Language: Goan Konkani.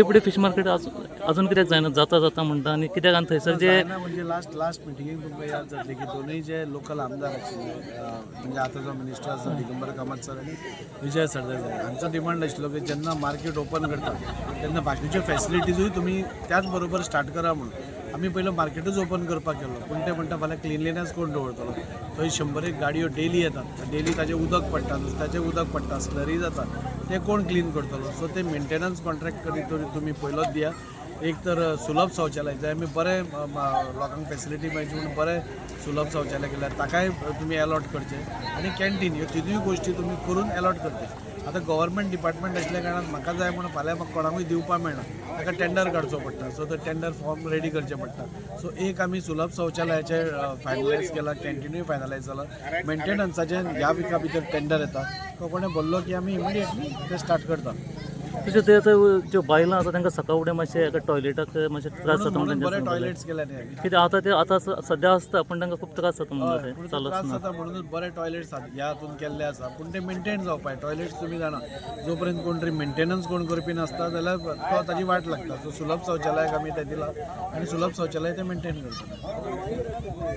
फुडें फिश मार्केट अजून कित्याक जायना, जाता जाता म्हणटा आनी कित्याक आनी थंयसर जे जायना म्हणजे लास्ट लास्ट मिटिंगेक तुमकां याद जातली की दोनूय जे लोकल आमदार आशिल्ले, म्हणजे आतां जो मिनिस्टर आसा दिगंबर कामत सर आनी विजय सरदेसाय, हांचो डिमांड आशिल्लो की जेन्ना मार्केट ओपन करता तेन्ना बाकीच्यो फॅसिलिटीजूय तुमी त्याच बरोबर स्टार्ट करा म्हणून. आमी पयलो मार्केटूच ओपन करपाक गेलो, पूण ते म्हणटा फाल्यां क्लिनलीनेस कोण दवरतलो? थंय 100 एक गाडयो डेली येतात, डेली ताजें उदक पडटा, नुस्त्याचें उदक पडटा, स्लरी जाता, ते कोण क्लीन करतलो? सो ते मेंटेनन्स कॉन्ट्रॅक्ट करीत तरी तुमी पयलोच दिया. एक तर सुलभ शौचालय जाय, आमी बरें लोकांक फेसिलिटी मेळची म्हणून बरें सुलभ शौचालय केल्यार ताकाय तुमी एलॉट करचें आनी कॅन्टीन, ह्यो तिनूय गोश्टी तुमी करून एलॉट करचे. आतां गव्हर्मेंट डिपार्टमेंट आसल्या कारणान म्हाका जाय म्हणून फाल्यां म्हाका कोणाकूय दिवपाक मेळना, ताका टेंडर काडचो पडटा. सो तो टेंडर फॉर्म रेडी करचें पडटा. सो एक आमी सुलभ शौचालयाचें फायनलायज केलां, कॅन्टिनूय फायनलायज जाला. मेंटेनन्साचें ह्या विका भितर टेंडर येता, तो कोणें बोल्लो की आमी इमिडिएटली ते स्टार्ट करता. तशें ते आतां ज्यो बायलां आसा तांकां सकाळ फुडें मातशें एका टॉयलेटाक मातशें त्रास जाता म्हणून म्हणून बरे तांच्या टॉयलेट्स केल्या न्ही आमी. कित्याक आतां ते आतां सद्या आसता, पूण तांकां खूब त्रास जाता म्हणून हय, ते पूण चालच त्रास ना. जाता म्हणूनच बरे टॉयलेट्स ह्या हातून केल्ले आसा, पूण ते मेंटेन जावपाक. टॉयलेट्स तुमी जाणा, जो पर्यंत कोण तरी मेंटेनन्स कोण करपी नासता जाल्यार तो ताजी वाट लागता. सो सुलभ शौचालयाक आमी ते दिला आनी सुलभ शौचालय ते मेंटेन करता.